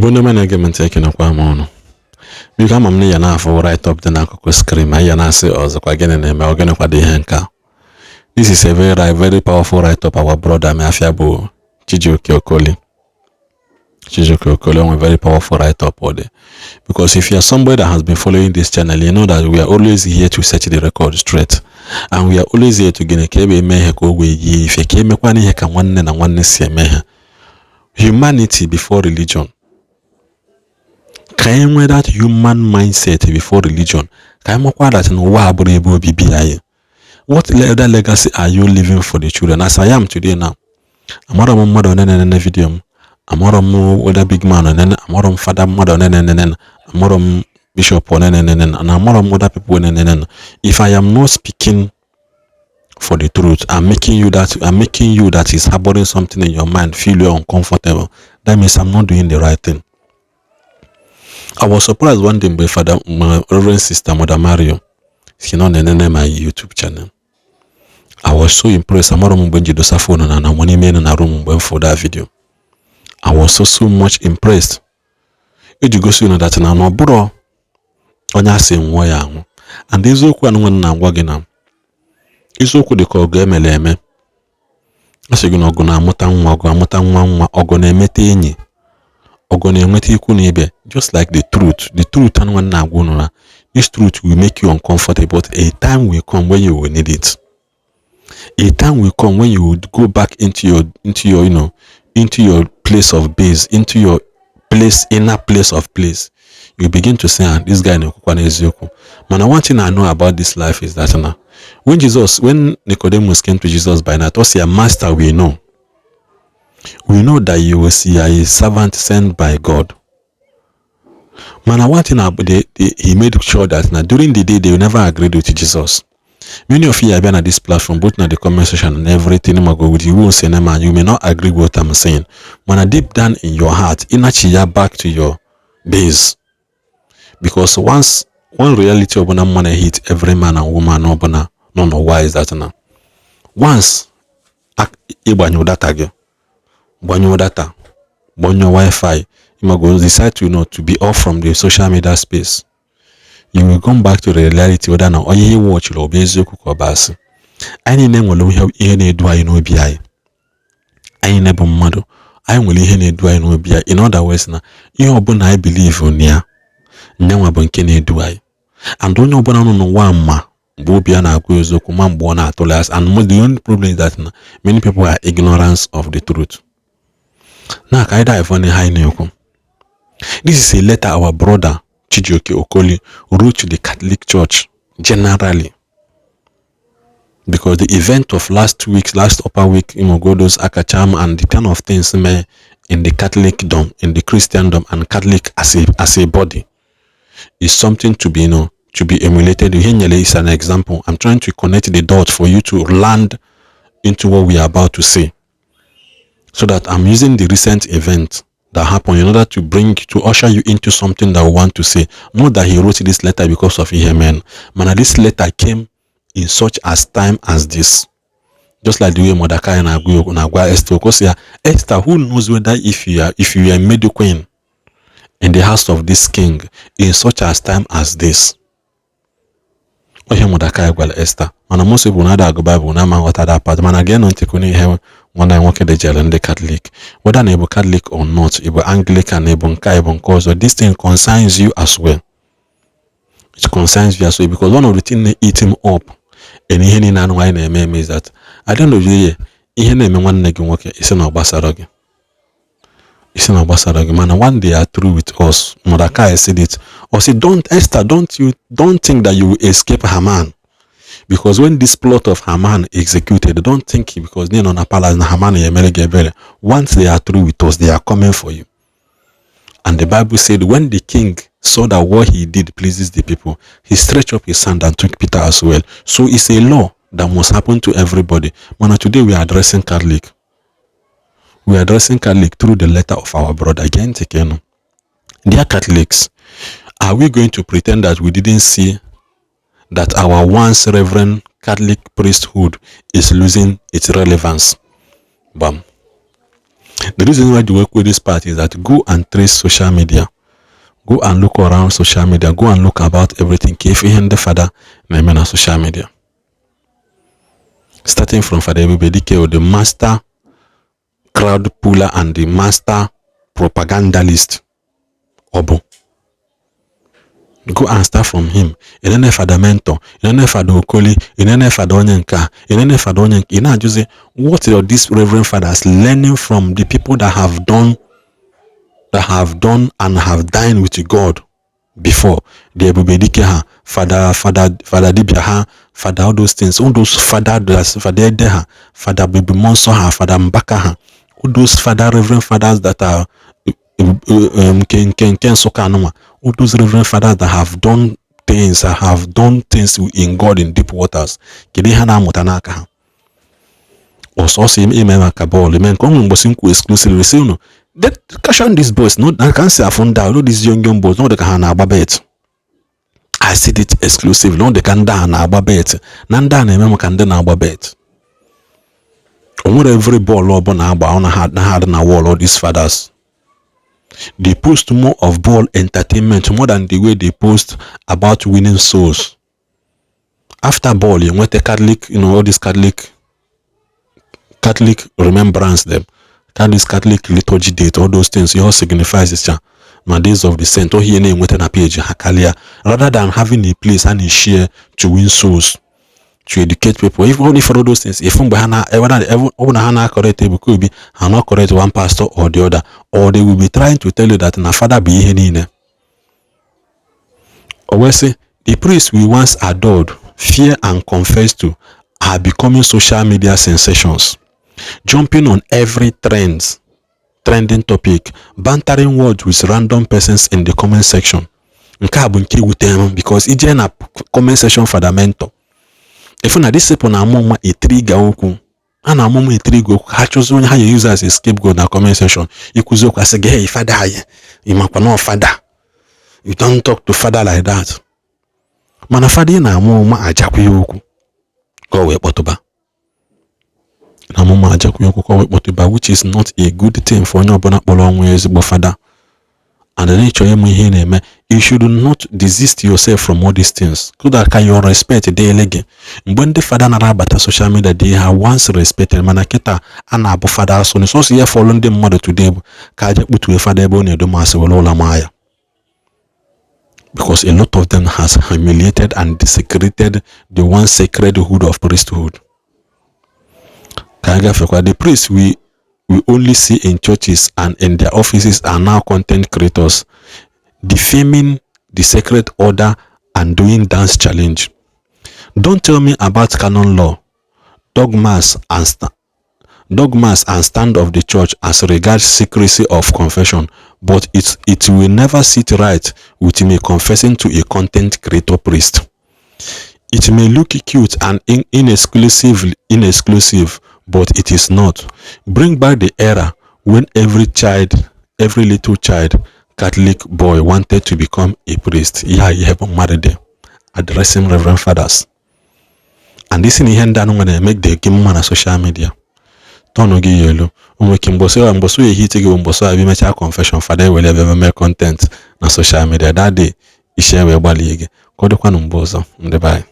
Igbo ndị ọma na-ege m ntị, ekenekwa m ọnụ. Biko, ama m na ya na-afụ write up dị n'akụkụ screen ma ya na-asị, ọzọkwa gịnị na-eme? Ọ gịnị kwado ihe nke a? This is a very very powerful write up our brother Mafia bụ Chijioke Okoli. Chijioke Okoli onwe very powerful write up ọ dị, because if you are somebody that has been following this channel, you know that we are always here to set the record straight and we are always here to gịnị ka ebe eme ihe ka o wee yie ife, ka emekwana ihe ka nwanne na nwanne si eme ha, humanity before religion, ka anyị nwee that human mindset before religion, ka anyị makwa that n'ụwa abụrụ ebe obibi anyị. What other legacy are you leaving for the children? As I am today now, amarọ m mmadụ one na-enene video m, amarọ m whether big man onene, amarọ m fada mmadụ one na-enene, amarọ m bishop one na-enene, na amarọ m other people one na-enene. If I am not speaking for the truth, I'm making you that is harboring something in your mind feel you uncomfortable, that means I'm not doing the right thing. I was surprised one day mgbe Father, my Reverend Sister Mother Mario si na ọ na-enene my YouTube channel. I was so impressed. Amarọ m mgbe m ji dosa phone na nwa n'ime na room mgbe m fụ that video. I was so so much impressed. Iji gosi unu that na ọ bụrụ onye asị nwụọ ya anwụ, and eziokwu anụ nwanne na-agwa gị na eziokwu dị ka ọgụ emere eme. A sị gị na ọgụ na-amụta nwa, ọgụ amụta nwa nwa, ọgụ na-emeta enyi, ọgụ na-enweta ikwu na ibe, just like the truth. The truth anụ nwanne na-agwa unu na this truth will make you uncomfortable, but a time will come when you will need it. A time will come when you will go back into your you know into your place of base, into your place, inner place of place. You begin to say, "Ah, this guy na-ekwukwa n'eziokwu." Mana one thing I know about this life is that na when Nicodemus came to Jesus by night, ọ sị ya, "Master, we know that you will see a servant sent by God." Mana one thing about he made sure that na during the day they will never agree with Jesus. Many of you have been at this platform, both in the comment section and everything, go with you say, man, you may not agree with what I'm saying. Mana deep down in your heart, inachi back to your base. Because once one reality ọbụla mma na hit every man and woman ọbụla nọ n'ụwa is that na once ịgbanyụ data gị, gbanyụọ data, gbanyụọ wifi, you go decide to not to be off from the social media space, you will come back to the reality whether na onye ihe wọchịrị ọ bụ eziokwu ka ọ bụ asị. Anyị niile nwere ihe na-edu anyị n'obi anyị. Anyị niile bụ mmadụ, anyị nwere ihe na-edu anyị n'obi anyị. In other words, na ihe ọbụla anyị believe na ya, nyanwa bụ nke na-edu anyị. And onye ọbụla nọ n'ụwa ma mgbe obi ya na-agụ eziokwu, ma mgbe ọ na-atụle asị. And the only problem is that na many people are ignorance of the truth. Na ka anyị dive on ihe anyị na-ekwu. This is a letter our brother Chijioke Okoli wrote to the Catholic Church generally, because the event of last week, last upper week, those Akacham and the kind of things may in the Catholicdom, in the Christendom and Catholic as a body is something to be emulated. Ihe nyere is an example. I'm trying to connect the dots for you to land into what we are about to say. So that I'm using the recent event that happened in order to bring to usher you into something that we want to say. Not that he wrote this letter because of ihe men. Man, this letter came in such as time as this. Just like the way Mordecai na-agwa Esther, because ya, "Esther, who knows whether if you are made queen in the house of this king in such as time as this?" Ihe Mordecai gwara Esther. Mana most people na-ada agụ Bible na ama nghọta that part. Mana geenụ ntị kwunu ihe nwanne anyị nwoke dejere ndị Catholic. Whether na ịbụ Catholic or not, ịbụ Anglican, ịbụ nke a, ịbụ nke ọzọ, this thing concerns you as well. It concerns you as well, because one of the things na-eat him up in ihe niile anụ anyị na-eme eme is that at the end of the day, ihe na-eme nwanne gị nwoke, isi na ọ gbasara gị, isi na ọ gbasara gị. Mana one day are through with us. Mordecai said it or say, "Don't, Esther, don't you don't think that you will escape Haman, because when this plot of Haman executed, don't think because they nọ na palace na Haman ya emere gị ebere. Once they are through with us, they are coming for you." And the Bible said when the king saw that what he did pleases the people, he stretched up his hand and took Peter as well. So it's a law that must happen to everybody. Mana today we are addressing Catholic. We are addressing Catholic through the letter of our brother. Again, Tekeno. Dear Catholics, are we going to pretend that we didn't see that our once reverend Catholic priesthood is losing its relevance? Bam. The reason why they work with this part is that go and trace social media, go and look around social media, go and look about everything ka ife ihe ndị fada na-eme na social media, starting from Fada Ebubedike, the master crowd puller and the master propagandalist. Ọ bụ go and start from him. Inene Fada Mentor, inene Fada Okoli, inene Fada onye nke a, inene Fada onye nke ị na-ajụzi, what are these reverend fathers learning from the people that have done and have dined with God before? The Ebubedike ha, Fada Dibia ha, Fada, all those things, all those fada, Fada Ede ha, Fada Baby Monso ha, Fada Mbaka ha, all those fada, reverend fathers that are nke Nsụka anụnwa, all those reverend fathers that have done things, that have done things in God in deep waters, kedu ihe ha na-amụta n'aka ha? Ọsọsọ ime maka bọọlụ ime nke ọnwụ mgbọsị nkwu exclusively si unu caution these boys, no, na ka m si afụ ndị a, all these young young boys, no, dị ka ha na-agba bet. I said it exclusively, no, dị ka ndị a na-agba bet, na ndị a na-eme maka ndị na-agba bet. O nwere every bọọlụ ọbụla agba ọ na ha dị na wall. All these fathers, they post more of ball entertainment more than the way they post about winning souls. After ball, you nweta Catholic, all this Catholic remembrance them, Catholic liturgy date, all those things, it all signifies is ma days of the saint oh, ihe na-enweta na page ha karịa, rather than having a place a na-share to win souls, to educate people. If only for all those things, if mgbe ha na ọ bụ na ha na-correct Ebuka Obi, ha not correct one pastor or the other, or they will be trying to tell you that na fada bụ ihe niile. O wee sị, the priests we once adored, fear and confess to are becoming social media sensations, jumping on every trending topic, bantering words with random persons in the comment section. Nke a bụ nke wutere m, because ije na comment section Fada Mentor, ifu na these people na-amụ nwa etriga okwu, a na-amụ nwa etriga okwu. Ha chọzi onye ha ya use as a scapegoat na comment section. Ikwuzi okwu, asị gị, "Hey, fada anyị, ị makwa na fada, you don't talk to fada like that." Mana fada ị na-amụ ụma ajakwa ya okwu ka o wee kpọtụba na amụma, ajakwa ya okwu ka o wee kpọtụba, which is not a good thing for onye ọbụla kpọrọ onwe ya ezigbo fada and then ịchọ ịmụ ihe ị na-eme. You should not desist yourself from all these things so that ka your respect dịele gị. Mgbe ndị fada nara abata social media, they have once respected, mana kịta a na-abụ fada asụ sọsọ ihe fọlụ ndị mmadụ today bụ ka aja kputue fada ebe ọ na-edo masị were ụlọ maa ya, because a lot of them has humiliated and desecrated the one sacred hood of priesthood. Ka anyị gafekwa. The priests we only see in churches and in their offices are now content creators, defaming the sacred order and doing dance challenge. Don't tell me about canon law, dogmas and stand of the church as regards secrecy of confession, but it will never sit right with me confessing to a content creator priest. It may look cute and inexclusive, but it is not. Bring back the era when every child, every little child, Catholic boy wanted to become a priest. Ihe ihe bụ mmadụ dị addressing reverend fathers. And this ihe ndị anụ na-eme dị gị mma na social media. Tọnụ gị ya elu o nwere ike mgbọsị ya mgbọsị ya ehite gị bụ mgbọsị ya bịa mechaa confession, fada ewere ebe mee content na social media that day, isi wee gbalie gị. Ka ọ dịkwanụ mgbe ọzọ, ndị be anyị.